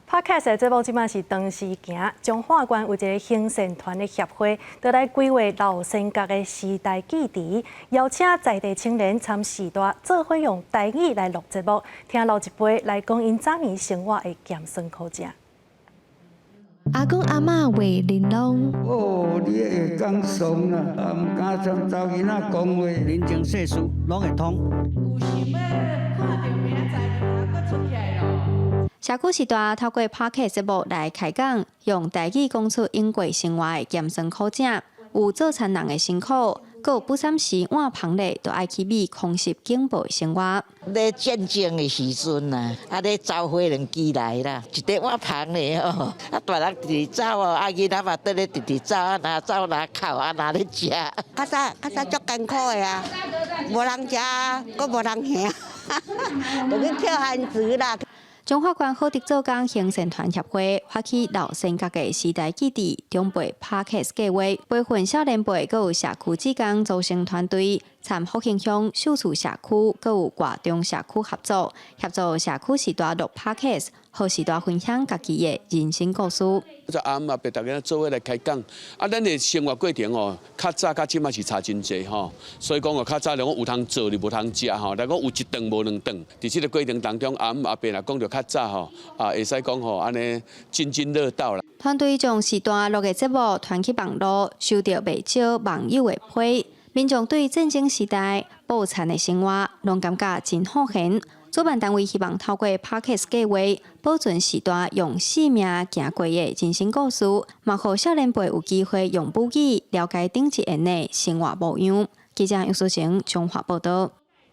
Podcast 的節目這擺是當時行，彰化縣有一个行善團的協會，就來規劃老仙甲的時代記憶，邀請在地青年參時代做伙用台語來錄節目，聽老一輩來講𪜶早年生活的鹹酸苦食。阿公阿嬤話玲瓏。哦，你會講爽啦，啊，毋敢參查某囡仔講話。人情世事攏會通。有想欲看著明仔載日頭閣出起來囉。社區時代透過 Podcast 節目來開講，用台語講出湧過生活的鹹酸苦食，有做田人的辛苦，閣有不三時換芳咧，都愛去買空襲警報的生活。咧戰爭的時陣啊，啊咧走火輪機來啦，一個換芳咧吼，啊大人直直走哦，啊囡仔嘛綴咧直直走，啊若走若哭，啊若咧食。較早較早足艱苦的啊，無人食，閣無人行，就去捡番薯啦。彰化縣好德做工行善團協會發起老仙甲的時代記憶長輩 Podcast 計劃，培訓少年輩，閣有社區志工組成團隊，參福興鄉秀厝社區，閣有外中社區合作，協助社區時代錄 Podcast，予時代分享家己的人生故事。這阿姆阿伯逐家做伙來開講，啊，咱的生活過程哦，較早佮這馬是差真濟吼，所以講哦，較早來講有通做就無通食吼，來講有一頓無兩頓，佇這个過程當中，阿姆阿伯若講著較早吼，啊，會使講吼，按呢津津樂道啦。團隊將時代錄的節目傳去網路，收著袂少網友的批，民眾對戰爭時代暴殘的生活，攏感覺真好玄。主辦單位希望透過 Podcast 計劃，保存時代用性命行過的人生故事，嘛予少年輩有機會用母語了解頂一緣的生活模樣。記者楊淑晴彰化報導。